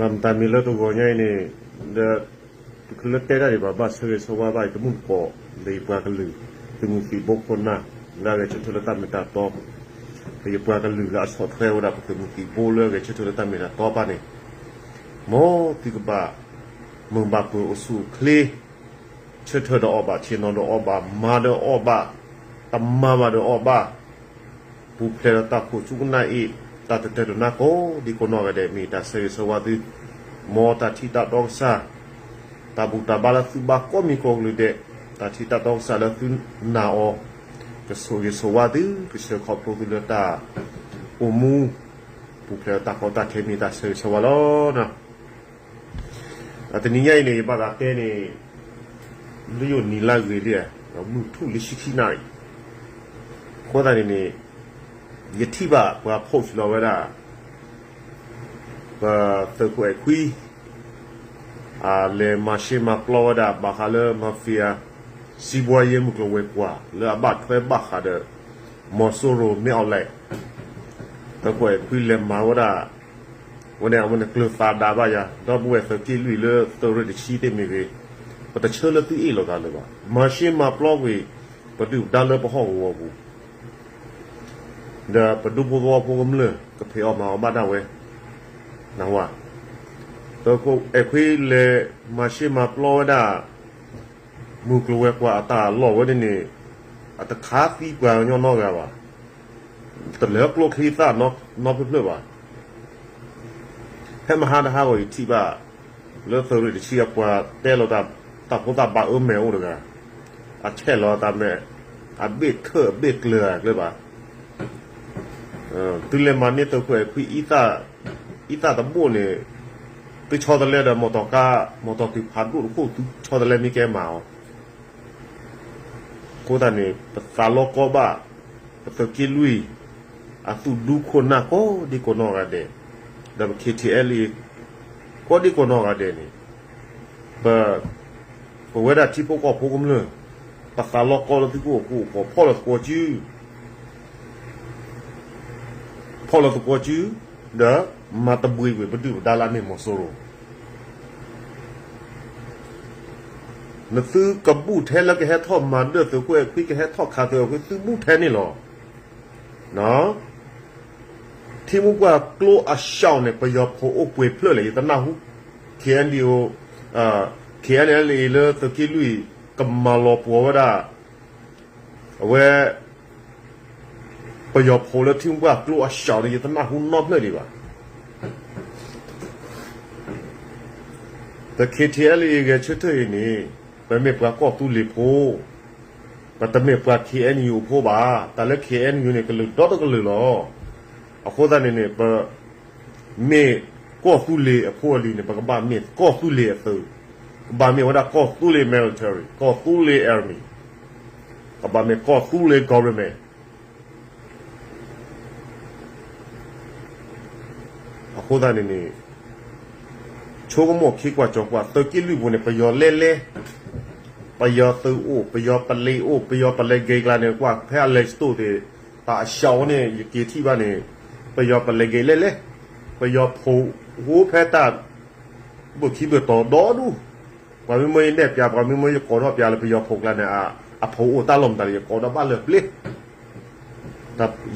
မတၤမံၤလၢတဂီၤညါအံၤန့ၣ်, ဒီး တချုးလၢတဲတၢ်ဒံးဘၣ် ဘၣ်ဆၢဂ့ၤဆၢဝါဘၣ်အံၤတမုၢ်တကိး ဒီးယပှၤကလုာ် သုးမုၢ်သံၣ်ဘိခိၣ်နၢ် လၢအဂဲၤဆၢထၢၣ်လၢတၢ်မ့ၢ်တၢ်တီ, ဒီးယပှၤကလုာ်လၢအဆီၣ်ထွဲဝဲဒၣ်ပသုးမုၢ်သံၣ်ဘိလၢအဂဲၤဆၢထၢၣ်လၢတၢ်မ့ၢ်တၢ်တီဘၣ်န့ၣ်, မ်သုကဘၣ် မုာ်ဘၣ်ပၢၤအိၣ်ဆူၣ်အိၣ်ချ့ ဆၢထၢၣ်ဒီးအီၣ်ဘၣ်, ဆ့ၣ်နီၤဒီးအီၣ်ဘၣ်, မၤဒီးအီၣ်ဘၣ်, တမၤဘၣ်ဒီးအီၣ်ဘၣ်, ပူၤဖျဲးဒီးတၢ်ခိၣ်ဆူကနၣ်အ့ၣ်, တၢ်တတၢၢ်တနါကိးဒံကိးနီၢ်ဂၤဒဲး မ့ၢ်တၢ်ဆၢဂ့ၤဆၢဝါသု, မ်တၢ်ထံၣ်တၢ်တီကစၢ်, တၢ်ဘူၣ်တၢ်ဘါလၢသုဘါကိးမံၤကိးကလုာ်ဒဲး, တၢ်ထံၣ်တၢ်တီကစၢ်လၢသုနာ်အီၤ, ကဆိၣ်ဂ့ၤဆိၣ်ဝါသု, ကဆှၢခီဖျိသုလၢတၢ်အိၣ်မူ, ပူၤဖျဲးဒီးတၢ်ကီတၢ်ခဲ မ့ၢ်တၢ်ဆၢဂ့ၤဆၢဝါလီၤ. တနံၤညါအံၤန့ၣ် ယဘၣ်သးတဲန့ၣ် လၢယိၤနံၤလၢဂ့ၤလံ, မုၢ်ထူၣ်လံဆံခံနၣ်ရံၣ်, အဃိသတးန့ၣ်န့ၣ် ယထံၣ်ဘၣ်ပှၤ post လီၤဝဲဒၣ် ပသုးခိၣ်အဲၣ်ခွံ လဲၤမၤရှဲမၤပျီဝဲဒၣ် ဘၣ်ဃးလၢ mafia စံးဘှါယဲမုၢ်ကျိၤဝဲၤကွာ် လၢအဘၣ်ထွဲဘၣ်ဃးဒီး မီၤစိရိၤ မ့ၢ်အီၤလဲၣ်, သုးခိၣ်အဲၣ်ခွံလဲၤမၤဝဲဒၣ် ဝဲန့ၣ် အဝဲန့ၣ်ကျၢၤသးဒါဘၣ်ယၤ, ဒီပုၢ်ဝဲၢ်သုးက့လွံၢ်လၢသုးရ့ၣ်တဆံသ့ၣ်မ့ၢ်ဂ့ၤ, ပတဆၢလၢသုအ့ၣ်လိာ်သးလၢၤဘၣ်. မၤရှဲမၤပျီကွံာ် ပဒုၣ်ပဒါလၢပဟီၣ်ကဝီၤပူၤ ဒီးပဒူဖိသဝီဖိကမျၢၢ် ကဖံးအီၣ်မၤအီၣ်ဘၣ်ဒၣ်ဝဲ, နၢ်ဟူဧါ. သုးခိၣ်အဲၣ်ခွံလဲၤမၤရှဲမၤပျီဝဲဒၣ် မုၢ်ကျိၤဝဲၤကွာ်အတၢ်လီၢ်ဝဲန့ၣ်န့ၣ် အတခးသံပှၤကညီနီတဂၤဘၣ်. တလဲၤကျိချံသၣ်နီဖျၢၣ်ဖျၢၣ်ဘၣ်. ဖဲမဟါတဟါဂီၤ ယထံၣ်ဘၣ် လၢသုးရ့ၣ်တဆံအပှၤတဲလီၤတၢ်, တၢ်ဖိသၣ်ဘၣ်အၢမဲာ်အိၣ်တဂၤ, အဆဲးလီၤတၢ်မဲာ်, အဘ့ၣ်ခၢၣ်အဘ့ၣ်ကျၢၤအကျၢၤဘၣ်. သုလဲၤမၤန့ၢ်သုးခိၣ်အဲၣ်ခွံ အံသၣ်တဘိၣ်န့ၣ်, သုဆီတလဲဒီးမီၢ်တီၢ်ကါ, မီၢ်တီၢ်တုၤဖးဒိၣ်တခိၣ် သုဆီတလဲမ့ၢ်ကဲမၤအီၤ အဃိသတးန့ၣ် ပသးလီကီဘၣ် ပသုးက့လွံၢ် အသုးဒူခိၣ်နၢ်ကိးဒံကိးနီၢ်ဂၤဒဲး, ဒီးပ K T L A ကိးဒံကိးနီၢ်ဂၤဒဲးန့ၣ်, ပ, ပဝဲဒၣ်ထံဖိကီၢ်ဖိကမျၢၢ်, ပသးလီကီလၢသုကအိၣ်ဃူအိၣ်ဖိး ဖီၣ်လီၤသကိးစု ဖီၣ်လီၤသကိးစု, ဒီးမၤတဘှံးကွံာ် ပဒုၣ်ပဒါလၢအမ့ၢ်မီၤစိရိၤ. နသုကဘူၣ်ထဲလၢကဟဲထီၣ်မၤဒၢၣ်သုးခိၣ်အဲၣ်ခွံ ကဟဲထီၣ်ခးသုးခိၣ်အဲၣ်ခွံ သုဘူၣ်ထဲန့ၣ်လီၤ. ထံမိၢ်ပှၢ်ကျိအရှောင်န့ၣ် ပယီၤဖိးအိၣ်ပှဲၤဖျၢၣ်လဲၣ် ယတနၢ်ဟူ, K N D O, K N L A လၢသုးက့လွံၢ် ကမၤလီၤပှီၤဝဲဒၣ် အဝဲ ပယီၤဖိးလၢထံမိၢ်ပှၢ်ကျိအရှောင်န့ၣ် ယတနၢ်ဟူနီတဖျၢၣ်ဒံးဘၣ်. ဒီး K T L A ဂဲၤဆၢထၢၣ်အံၤန့ၣ် ပမ့ၢ်ပှၤကီၢ်သူလ့ၤဖိ, ပတမ့ၢ်ပှၤ K N U ဖိဘၣ်. တၢ်လၢ K N U န့ၣ် ကလုာ်ဒီတကလုာ်လီၤ. အဃိသတးန့ၣ်န့ၣ် ပမ့ၢ်ကီၢ်သူလ့ၤအဖိအလံၤန့ၣ် ပကဘၣ်မ့ၢ်ကီၢ်သူလ့ၤအသုး, ကဘၣ်မ့ၢ်ဝဲဒၣ်ကီၢ်သူလ့ၤ military, ကီၢ်သူလ့ၤ army, ကဘၣ်မ့ၢ်ကီၢ်သူလ့ၤ government. အဃိသတးန့ၣ်န့ၣ် ဆိကမိၣ်ခံကွၢ်ကၠီၤကွၢ် သုးက့လွံၢ်ပူၤန့ၣ် ပယီၤလဲလဲ, ပယီၤသုးအိၣ်, ပယီၤပလံၤအိၣ်, ပယီၤပလဲၤက့ၤကျါန့ၣ် ကွၢ်ဖဲအလဲၤစတိၣ်သ့ၣ်, တၢ်အရှောင်န့ၣ် ယက့ၤထံၣ်ဘၣ်န့ၣ် ပယီၤပလဲၤက့ၤလဲလဲ, ပယီၤဖိးအိၣ်ဖဲတၢ် ဘၣ်ခံဘၣ်တီၤဒီဒူၣ်, ပှၤမ့ၢ်မၢယနဲၣ်ပျး, ပှၤမ့ၢ်မၢယကိးထီၣ်ပျးလၢပယီၤဖိးကျါန့ၣ် အဖိးအိၣ်တၢ်လီၢ်မတၤလဲၣ် ယကိးဒီးဘၣ်လၢပျ့ၤ,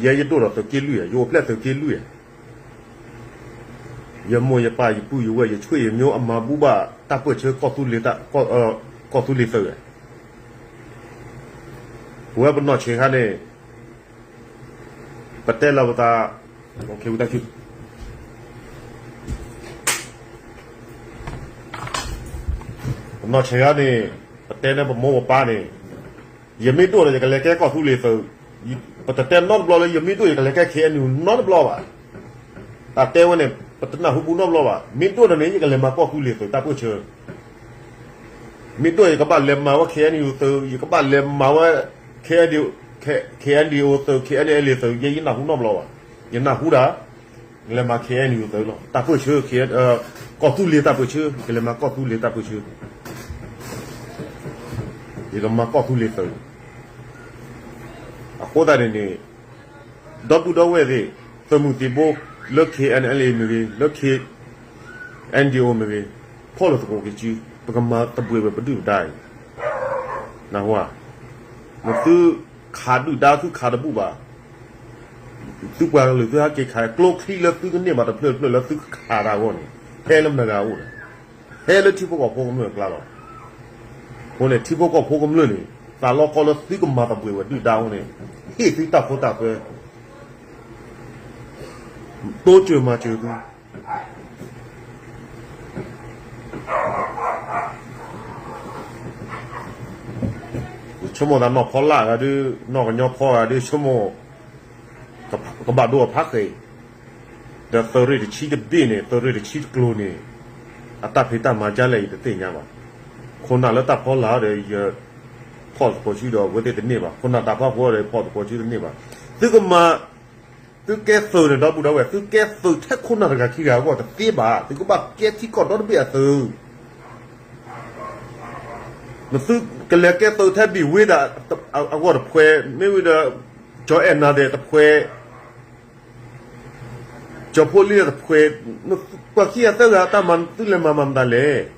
ယဲယဒိၣ်ဒီးသုးက့လွံၢ်, ယအိၣ်ဖျဲၣ်သုးက့လွံၢ်, ယမိၢ်ယပၢ် ယပုၢ်ယဝဲၢ် ယဆွေယမျိုး အမၤဘူၣ်ဘၣ်တၢ်ပၢၢ်ဆၢ ကီၢ်သူလ့ၤသုး, ပဝဲပနီၢ်ဆဲးခါန့ၣ် ပတဲလီၤပသး, ပနီၢ်ဆဲးခါန့ၣ် ပတဲန့ၢ်ပမိၢ်ပပၢ်န့ၣ်, ယမ့ၢ်ဒိၣ်ဒီး ယကလဲၤကဲကီၢ်သူလ့ၤသုး, ပတတဲနီတဘျီလၢ ယမ့ၢ်ဒိၣ်ယကလဲၤကဲ K N U နီတဘျီဘၣ်. တၢ်တဲဝဲန့ၣ် ပတနၢ်ဟူဘူးနီတဘျီဘၣ်. မ့ၢ်ဒိၣ်ဒီးန့ၣ် ယကလဲၤမၤကီၢ်သူလ့ၤသုးတၢ်ပၢၢ်ဆၢ, မ့ၢ်ဒိၣ်ယကဘၣ်လဲၤမၤဝဲ K N U သုး, ယကဘၣ်လဲၤမၤဝဲ K N D O, K N L A သုး, K N L A သုး, ယဲယနၢ်ဟူနီတဘျီဘၣ်. ယနၢ်ဟူဒၣ် လဲၤမၤ K N U သုးလီၤ. တၢ်ပၢၢ်ဆၢ, ကီၢ်သူလ့ၤတၢ်ပၢၢ်ဆၢ, ယကလဲၤမၤကီၢ်သူလ့ၤတၢ်ပၢၢ်ဆၢ, ယကမၤကီၢ်သူလ့ၤသုး. အဃိသတးန့ၣ်န့ၣ် ဒီပုၢ်ဒီဝဲၢ်သ့ၣ်, သုးမုၢ်သံၣ်ဘိလၢ K N L A မ့ၢ်ဂ့ၤ, လၢ K, အဲၣ်ဒံၣ်အိၣ်မ့ၢ်ဂ့ၤ, ဖီၣ်လိာ်သကိးက့ၤစု, ပကမၤသဘှ့ဝဲပဒုၣ်ပဒါအံၤ, နၢ်ဟူဧါ, နသုခးဒုၣ်ဒါသုခးတဘူၣ်ဘၣ်, သုပှၤကလုာ်သုဟဲက့ၤခး ကျိချံလၢသုကန့ၢ်ဘၣ်တဖျၢၣ်တဖျၢၣ်လၢသုကခးတၢ်အဂီၢ်န့ၣ်, ဟဲလၢမတၤဂၤအိၣ်လဲၣ်, ဟဲလၢထံဖိကီၢ်ဖိကမျၢၢ်အကျါလီၤ. အဃိန့ၣ် ထံဖိကီၢ်ဖိကမျၢၢ်န့ၣ် သးလီကီလၢသုကမၤသဘှ့ဝဲဒုၣ်ဒါအဃိန့ၣ်, ဟ့ၣ်သုတၢ်ဖိတၢ်ပၢ, တိစၢၤမၤစၢၤသု ဆိကမိၣ်သးနီၢ်ဖီလာ်ဂၤဒုး, နီၢ်ကညီဖီဂၤဒုး ဆိကမိၣ်, ကဘၣ်ဒိအဖးဃဲၤ, ဒီးသုးရ့ၣ်တဆံတဘ့ၣ်န့ၣ် သုးရ့ၣ်တဆံတကျိၤန့ၣ်, အတၢ်ဖံးတၢ်မၤဒ်လဲၣ်အံၤတသ့ၣ်ညါဘၣ်. ခိၣ်နၢ်လၢတၢ်ဖီလာ်ဒီး ယဖီၣ်သကိးဆူဒီးအဝဲသ့ၣ်တန့ၢ်ဘၣ်, ခိၣ်နၢ်တၢ်ဖီလာ်ဒီးယဖီၣ်သကိးဆူတန့ၢ်ဘၣ်. သုကမၤ သုကဲသုးန့ၣ် ဒီပုၢ်ဒီဝဲၢ် သုကဲသုးထဲခိၣ်နၢ်တဂၤခံဂၤအဂီၢ်တသ့ဘၣ်, သုကဘၣ်ကဲထံကီၢ်ဒီတဘ့ၣ်အသုး, နသုကလဲၤကဲသုးထဲဘံၣ်ဝ့ဒၣ်အဂီၢ်တဖှဲး, မ့ၢ်ဝံၤဒီး ကၠီအဲၣ်နၤဒဲးတဖှဲး, ကၠီဖိလ့တဖှဲး, ပှၤခံဂၤသၢဂၤအတၢ်မၤ သုလဲၤမၤမၤမတၤလဲၣ်.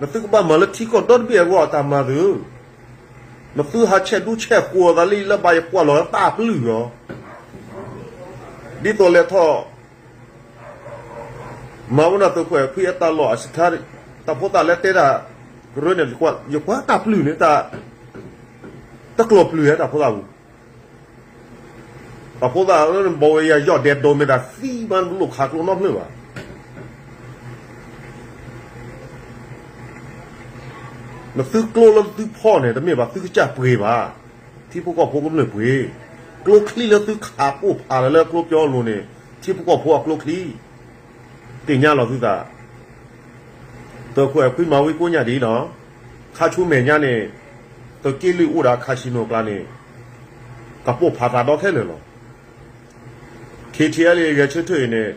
နသုကဘၣ်မၤလၢထံကီၢ်ဒီတဘ့ၣ်အဂီၢ်အတၢ်မၤသုး, နသုဟးဆဲးဒူဆဲးဃိးသးလၢယလၢဘၣ်ယကွၢ်လီၤလၢတၢ်ပျုၢ်လီၤ. ဒ်သိးလဲၤထီၣ် မၤဝဲဒၣ်သုးခိၣ်အဲၣ်ခွံအတၢ်လီၢ်အဆံးခါ, တၢ်ဖိသၣ်လၢတဲဒၣ်ကရၢန့ၣ်, ယကွၢ်တၢ်ပျုၢ်န့ၣ်, တၢ်ကျီၢ်ပျုၢ်ဟဲတၢ်ဖိသၣ်ပူၤ, တၢ်ဖိသၣ်ဘီဝဲယၤယီၢ်ဒဲးဒိးမ့ၢ်တၢ်သံမး တလိၣ်ခးကျိနီတဖျၢၣ်ဘၣ်. နသုကျိလၢသုဖီၣ်န့ၣ် တမ့ၢ်ဘၣ်သုကစၢ်ပှ့ၤဘၣ်, ထံဖိကီၢ်ဖိကမျၢၢ်ပှ့ၤ, ကျိချံလၢသုခးပိၢ်ဖးလၢကျိပျီအလိၤန့ၣ်, ထံဖိကီၢ်ဖိအကျိချံ သ့ၣ်ညါလီၤသုသး, သုးခိၣ်အဲၣ်ခွံမၤဝံကိးညၣ်ဒ်နီၤ, ခါဆူမဲာ်ညါန့ၣ်, သုးက့လွံၢ်အိၣ်ဒီးခးဆံနိၣ်အကျါန့ၣ်, ကပိၢ်ဖးသးဒီခဲလၢာ်လီၤ. ခ့ထံအဲလ်အ့ ဂဲၤဆၢထၢၣ်အံၤန့ၣ်,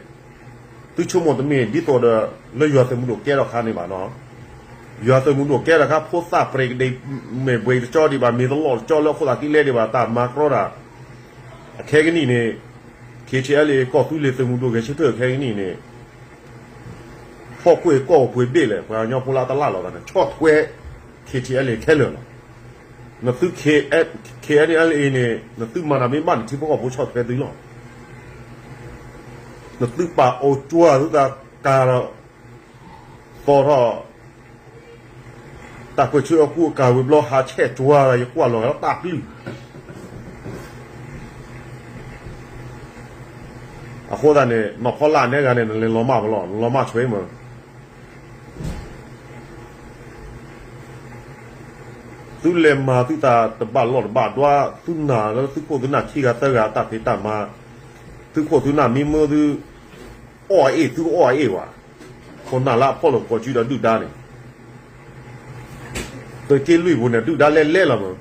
သုဆိကမိၣ်တမ့ၢ်ဒ်သိးဒီး လၢယွၤသုးမုၢ်ဒိၣ်ကဲထီၣ်ခါန့ၣ်ဘၣ်နီၤ, ယွၤသုးမုၢ်ဒိၣ်ကဲထီၣ်ခါ ဖိသၣ်ပြံၤကဒံး မ့ၢ်ဘှံးတကၠီဒံးဘၣ် မ့ၢ်တလီၢ်တကၠီလၢအခိၣ်သးကံလဲဒံးဘၣ် တၢ်မၤကြီတၢ်, အခဲကနံၣ်န့ၣ်, ခ့ထံအဲလ်အ့ ကီၢ်သူလ့ၤသုးမုၢ်ဒိၣ်ဂဲၤဆၢထၢၣ်ခဲကနံၣ်န့ၣ်, ဖီၣ်ကွံာ်ကီၢ်ပှ့ၤဘ့ၣ်လဲၣ် ပှၤကညီဖိလၢအတလၢ်လီၤသးန့ၣ် ဆီၣ်ထွဲ ခ့ထံအဲလ်အ့ ခဲလၢာ်လီၤ. နသု ခ့ထံအဲလ်အ့န့ၣ် နသုမၤတၢ်မ့ၢ်ဘၣ်န့ၣ် ထံဖိကီၢ်ဖိဆီၣ်ထွဲသုလီၤ. နသုပာ်အိၣ်ကၠွၤသုသးကၤဒီး သီၣ်ထီၣ် တၢ်ကွဲးဆၢအကူအကၤဝံၤဘျီ ဟးဆဲးကၠွၤဒီး ယကွၢ်လီၤဂာ်လၢတၢ်ပျုၢ် အဃိသတးန့ၣ် နီၢ်ဖီလာ်နဲဂၤန့ၣ် နလဲၤလီၤမၢ်ဖဲလဲၣ် နလီၤမၢ်ဆိမး. သုလဲၤမၤသုသးတဘၣ်လီၢ်တဘၣ်ဒွး သုနာ်လၢသုခိၣ်သုနၢ်ခံဂၤသၢဂၤ တၢ်ဖံးတၢ်မၤ, သုခိၣ်သုနၢ်မ့ၢ်မၢသု အီၣ်အအ့ၣ် သုကအီၣ်အအ့ၣ်ဝဲ, ခိၣ်နၢ်လၢအဖီၣ်လိာ်သကိးစုဒီးဒုၣ်ဒါန့ၣ် သုးက့လွံၢ်ပူၤန့ၣ် ဒုၣ်ဒါလဲၣ်လဲၣ်လီၤမး,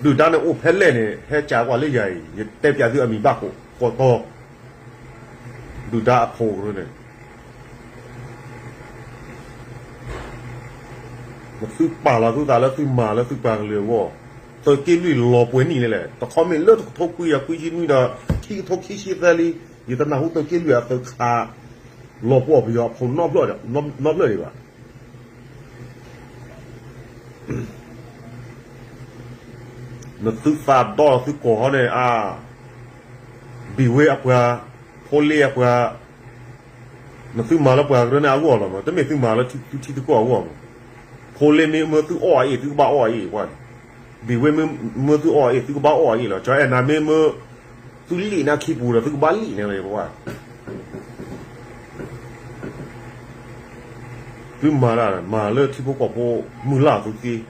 ဒုၣ်ဒါန့ၣ်အိၣ်ဖဲလဲၣ်န့ၣ် ဟဲကးကွၢ်လၢယၤအံၤ ယတဲပျးသုအမံၤဘၣ်ကိးတီၤ, ဒုၣ်ဒါအဖိကရၢန့ၣ် နသုပာ်လီၤသုသးလၢသုမၤလၢသုပှၤကလုာ်အဂီၢ်, သုးက့လွံၢ်လီၤပှဲၤနံၣ်လဲၣ်လဲၣ်, တခီမ့ၢ်လၢတကထိခွံကယၤ ခွံဆံနွံဒီး ခံကထိခံဆံသၢလံ, ယတနၢ်ဟူသုးက့လွံၢ်အသုးခး လီၤပှီၢ်ပယီၤအဖိနီတဖျၢၣ်ဒံးဘၣ်. နသုသးဒီသုကီၢ်ဟီန့ၣ် အါ, ဘံၣ်ဝ့အပှၤ, ဖိလ့အပှၤ, နသုမၤလၢပှၤကရၢန့ၣ်အဂီၢ်လီၤမး, တမ့ၢ်သုမၤလၢသုထံသုကီၢ်အဂီၢ်မး. ဖိလ့မ့ၢ်မၢသုအီၣ်အအ့ၣ် သုကဘၣ်အီၣ်အအ့ၣ်ပှၤန့ၣ်, ဘံၣ်ဝ့မ့ၢ်မၢသုအီၣ်အအ့ၣ် သုကဘၣ်အီၣ်အအ့ၣ်လီၤ. ကၠီအဲၣ်နၤမ့ၢ်မၢ သုလံၣ်န့ၢ်ခံပူၤဒီး သုကဘၣ်လံၣ်န့ၢ်လီၤပှၤ. သုမၤတၢ် မၤလၢထံဖိကီၢ်ဖိမုၢ်လၢ်သုသ့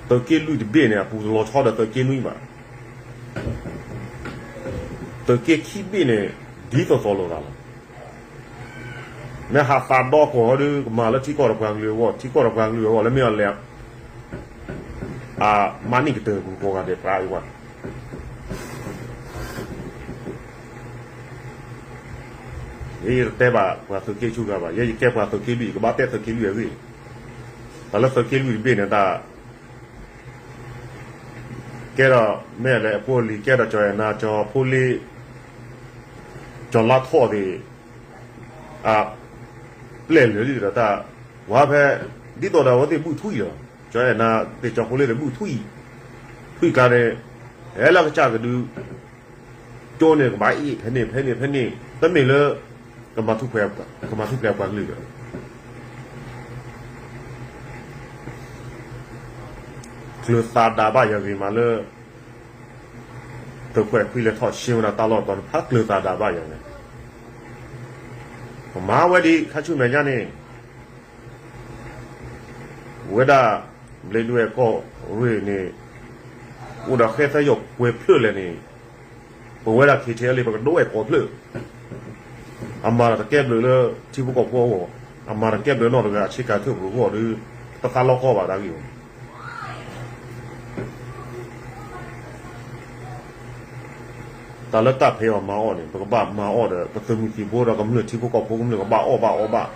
သုးက့လွံၢ်တဘ့ၣ်န့ၣ် အပူၤတလီၤဆီဒီးသုးက့နွံဘၣ်. သုးက့ခံဘ့ၣ်န့ၣ် ဒ်သိးသိးလိာ်သးလီၤ. မ့ၢ်ဟးသးဒီကီၢ်ဟီဒီး ကမၤလၢထံကီၢ်ဒီးပှၤကလုာ်အဂီၢ်, ထံကီၢ်ဒီးပှၤကလုာ်အဂီၢ် လၢမ့ၢ်အလဲၤ အမၤန့ၢ်ကတၢၢ်ပူၤ ကိးဂၤဒဲးပှၤအံၤဝဲ. ယတတဲဘၣ်ပှၤသုးက့ဆူဂၤဘၣ်, ယဲယကဲပှၤသုးက့လွံၢ် ယကဘၣ်တဲသုးက့လွံၢ်အဂ့ၢ်, တၢ်လၢသုးက့လွံၢ်တဘ့ၣ်န့ၣ် တၢ် ကဲဒီး မ့ၢ်လဲၤအဖိအလံၤ ကဲဒီးကၠီအဲၣ်နၤ ကၠီဖိလ့ ကၠီၤလါထီၣ်သ့ၣ် အပျဲၢ်လၢာ်လံဒီးတၢ် ဝဲဖဲ ဒ်သိးဒီးအဝဲသ့ၣ်ဘုၣ်ထွံၣ်လီၤ. ကၠီၤအဲၣ်နၤသ့ၣ်ကၠီၤဖိလ့သ့ၣ်ဘုၣ်ထွံၣ်, ထွံၣ်ကျါန့ၣ် ဟဲလၢကစၢ်ကဒု ကၠိန့ၣ်ကဘၣ်အ့ၣ်ဖဲန့ၣ်ဖဲန့ၣ်ဖဲန့ၣ် တမ့ၢ်လၢ ကမၤထူၣ်ဖျဲး ကမၤထူၣ်ဖျဲးပှၤကလုာ်ဒီး ကျၢၤသးဒးဘၣ်ယၤဂ့ၤမးလၢ သုးခိၣ်အဲၣ်ခွံလဲၤထီၣ်ဆှၢဝဲဒၣ်တၢ်လီၢ်တီၤန့ၣ် ဖးကျၢၤသးဒးဘၣ်ယၤန့ၣ် ပမၤဝဲဒ်ခါဆူမဲာ်ညါန့ၣ် ဝဲဒၣ် ဘျ့ဒွဲၣ်ကီၢ်ရ့ၣ်န့ၣ် အိၣ်ဒီးဃဲသၢယိာ်ကွဲၤဖျၢၣ်လဲၣ်န့ၣ် ပဝဲဒၣ် ခ့ထံအဲလ့ ပကဒိးဝဲၢ်ကိးဖျၢၣ် အမၤတၢ်တကဲဘျုးလၢထံဖိကီၢ်ဖိအဂီၢ်, အမၤတၢ်တကဲဘျုးနီၢ်တဂၤအဆ့ကၤထၢၣ်ပူၤအဂီၢ်ဒီး တသးလီကီဘၣ်တၢ်ဂ့ၢ်အံၤ တၢ်လၢတၢ်ဖံးအီၣ်မၤအီၣ်န့ၣ် ပကဘၣ်မၤအီၣ်ဒီး ပသုးမုၢ်သံၣ်ဘိဒီးကမျၢၢ်ထံဖိကီၢ်ဖိကမျၢၢ်ကဘၣ်အီၣ်ဘၣ်အီဘၣ်,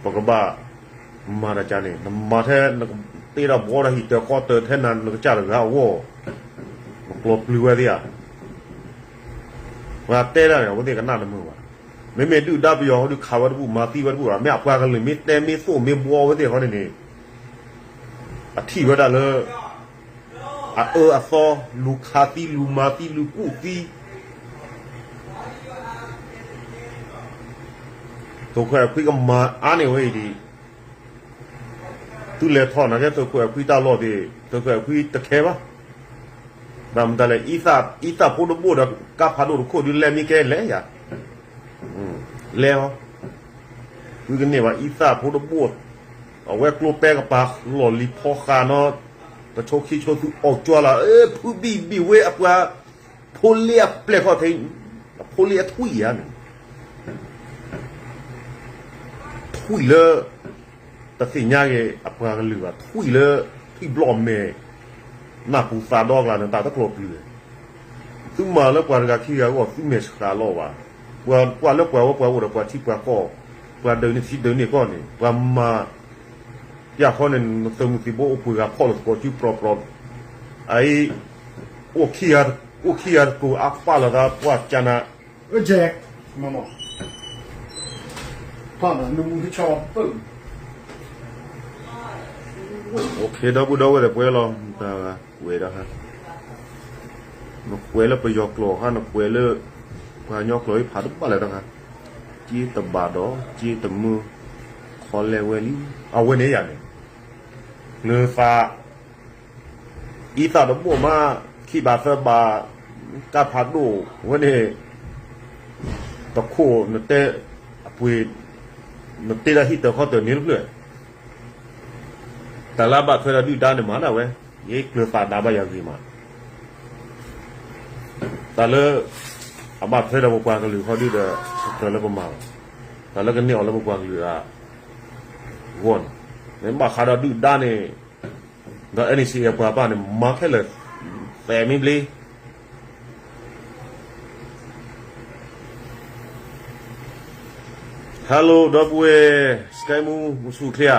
ပကဘၣ်မၤတၢ်ကါန့ၣ် နမၤထဲ နကတ့ဒီးဘှီဒီးဟံၣ်တၢၤဃီတၢၤထဲနၤနကစၢ်တဂၤအဂီၢ်, နကျိးပျုၤဝဲသ့ဧါ. ပှၤတဲဒၣ်န့ၣ် အဝဲသ့ၣ်ကနၣ်တမုာ်ဘၣ်. မ့မ့ၢ်ဒုၣ်ဒါပယီၤဟီဒုးခးဝဲတဘူၣ် မၤသံဝဲတဘူၣ်ဘၣ်. မ့ၢ်အပှၤကလုာ်မ့ၢ်တဲမ့ၢ်သိၣ်မ့ၢ်ဘှီဝဲသ့ၣ်ဃီန့ၣ်န့ၣ် အထံၣ်ဝဲဒၣ်လၢ အအၢအသီ လူၤခးသံ လူၤမၤသံ လူၤကူၣ်သံ သုးခိၣ်အဲၣ်ခွံကမၤအါန့ၢ်ဝဲအံၤဒံး, သုလဲၤထီၣ်နာ်က့ သုးခိၣ်အဲၣ်ခွံတၢ်လီၢ်သ့ၣ် သုးခိၣ်အဲၣ်ခွံတခဲဘၣ်. ဘၣ်မတၤလဲၣ် အံသၣ်ဖိတဘိၣ်ဒီး ကါဖးဒိၣ်တခိၣ်ဒုးလဲၤမ့ၢ်ကဲလဲၤယၤ လဲၤဟီ ဝံကန့ၢ်ဘၣ် အံသၣ်ဖိတဘိၣ်, အဝဲကျိပဲကပၤလီၢ်လံၤဖီဃာ်နီၤ, တဆိခံဆိသုအီၣ်ကၠွလၢ ဖုဘံၣ်ဘံၣ်ဝဲအပှၤ ဖိလ့အပျဲၢ်ခီၣ်ထံး, အဖိလ့အထွံၣ်ဧါန့ၣ် ထွံၣ်လၢ တသ့ၣ်ညါက့ၤအပှၤကလုာ်ဘၣ်, ထွံၣ်လၢ ထွံၣ်ဘျီၣ်မဲာ် နၢ်ပူၤသးဒီကျါန့ၣ် တၢ်တကျိးပျုၤ, သုမၤလၢပှၤတဂၤခံဂၤအဂီၢ် သုမဲာ်ဆှးလီၤဘၣ်, ပှၤလၢပှၤဝဲပှၤအိၣ်ဒီးပှၤထံပှၤကီၢ်, ပှၤဒုးန့ၢ်ထံဒုးန့ၢ်ကီၢ်န့ၣ် ပှၤမၤ ပျၢ်ဃီန့ၣ် နသုးမုၢ်သံၣ်ဘိအိၣ်ပှဲၤဂၤဖီၣ်လီၤသကိးစုပြီပြီ, အအံၤ အိၣ်ခံဂၤတကိးအါပာ်လီၤသးပှၢ်ကနၤ ဒီပုၢ်ဒီဝဲၢ်သပှဲလီၤ, နကွဲးလၢပယီၤကျိာ်ဃါ နကွဲးလၢ ပှၤကညီကျိာ်အံၤဖးတဘၣ်လၢၤတဂၤ, က့တဘၣ်ဒီး က့တမုာ် ခီလဲဝဲလံ, အဝဲန့ၣ်ယၤန့ၣ် နသး အံသၣ်တဘိၣ်မး ခံဘးသၢဘး ကါဖးဒိၣ်ဝဲန့ၣ် တခိၣ်နတဲ အပှ့ၤ နတ့ဒီးဟံၣ်တၢၤခီတၢၤန့ၣ်တဖျၢၣ်, တၢ်လၢအဘၣ်ထွဲဒီးဒုၣ်ဒါန့ၣ်မၤဒၣ်ဝဲ, ယကျၢၤသးဒးဘၣ်ယၤဂ့ၤမး, တၢ်လၢ အဘၣ်ထွဲဒီးပပှၤကလုာ်ခီဒုဒီး တကြၢးလၢပမၤဘၣ်, တၢ်လၢကန့ၢ်အီၤလၢပပှၤကလုာ်အဂီၢ်န့ၣ်, မ့ၢ်ဘၣ်ဃးဒီးဒုၣ်ဒါန့ၣ် ဒီး NCA အပှၤပၢ်န့ၣ် မၤခဲလၢာ် သဲးမံဘျ့ Hello ဒီပုၢ်ဝဲၢ် စကဲမူ မူဆူၣ်ချ့ဧါ,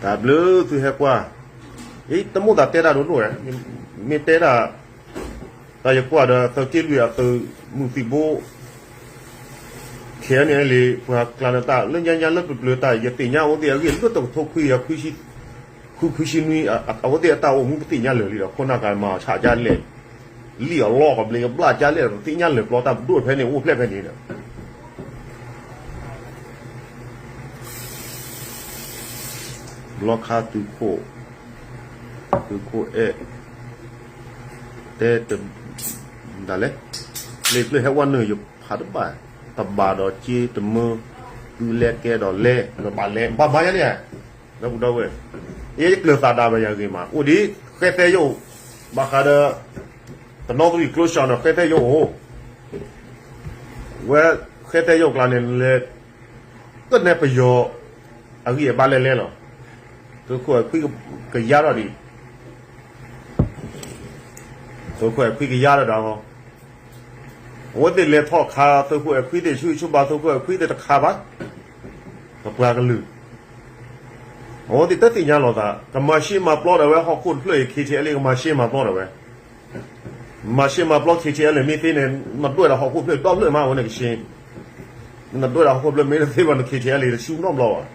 တၢ်ဘျုးသုဟဲကွၢ်, အံၤ တမိၣ်သးတဲတၢ်ဒိၣ်ဒိၣ်ဧါ, မ့ၢ်တဲဒၣ် တၢ်ယကွၢ်ဒီးသုးက့လွံၢ်အသုးမုၢ်သံၣ်ဘိ ခဲန့ၣ်လံ ပှၤကျါန့ၣ်တၢ်လၢညါညါလၢပျၢၤပျၢၤတၢ် ယသ့ၣ်ညါအဝဲသ့ၣ်အဂ့ၢ်လၢတကထိခွံကယၤ ဃုခွံဆံနွံ အဝဲသ့ၣ်အတၢ်အိၣ်မူပသ့ၣ်ညါလၢာ်လံဒီး ခိၣ်နၢ်ကမၤအီၤဆၣ်ကၢ်လဲၣ်, လံၣ်အီၤလီၢ်ကဘျံးကဘျၣ်ကၢ်လဲၣ် ပသ့ၣ်ညါလၢာ်ပျီတၢ်ပဒိၣ်ဖဲန့ၣ် အိၣ်ဖျဲၣ်ဖဲန့ၣ်ဒီး ဘျီခါသုးခိၣ်, သုးခိၣ်အဲၣ်, တဲတ, ဒ်လဲၣ်, လ့ပျၢၢ်ဟဲဝဲနုာ်ယဖးတဘၣ်, တဘၣ်ဒီးက့တမုာ်, သုလဲကဲဒီးလဲ, နဘၣ်လဲၤ ဘၣ်မၤယါန့ၣ်, ဒီပုၢ်ဒီဝဲၢ်, ယကျၢၤသးဒးဘၣ်ယၤဂ့ၤမး အိၣ်ဒ် ဃဲသဲယိၣ်, ဘၣ်ဃးဒီး တနီသရံၣ်ကျိဆှၣ်န့ၣ် ဃဲသဲယိၣ်အိၣ်, ဝဲဃဲသဲယိၣ်ကျါန့ၣ်လဲၤ တနဲပယီၤ အဂံၢ်အဘါလဲၣ်လဲၣ်လီၤ. သုးခိၣ်အဲၣ်ခွံကယါထီၣ်ဒံး, သုးခိၣ်အဲၣ်ခွံကယါထီၣ်ဒံး, အဝဲသ့ၣ်လဲၤထီၣ်ခး သုးခိၣ်အဲၣ်ခွံသ့ၣ် ဆူၣ်ဆူၣ်ဘၣ် သုးခိၣ်အဲၣ်ခွံသ့ၣ်တခးဘၣ်, ပပှၤကလုာ်, အဝဲသ့ၣ်တသ့ၣ်ညါလီၤသး ကမၤရှဲမၤပျီဒၣ်ဝဲ ဟီၣ်ခိၣ်တဖျၢၣ်အံၤ ခ့ထံအဲလ့ ကမၤရှဲမၤပျီဒၣ်ဝဲ မၤရှဲမၤပျီ K T L A မ့ၢ်သ့န့ၣ် နဒွဲၣ်ဒၣ်ဟီၣ်ခိၣ်ဖျၢၣ်ဒီဖျၢၣ်မးဝဲန့ၣ်ကဆ့, နဒွဲၣ်ဒၣ်ဟီၣ်ခိၣ်ဖျၢၣ်မ့ၢ်တသ့ဘၣ် န K T L A တဆူနီတဘျီဘၣ်.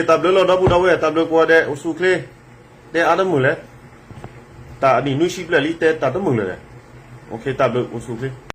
တၢ်ဘျုးလီၤ ဒီပုၢ်ဒီဝဲၢ် တၢ်ဘျုးကိးဂၤဒဲး အိၣ်ဆူၣ်ချ့, တဲအါတမုာ်လဲၣ်, တၢ်အနံၣ်နွံဆံဘျဲၣ်လံ တဲတၢ်တမုာ်လၢၤလဲၣ်. တၢ်ဘျုး အိၣ်ဆူၣ်ချ့.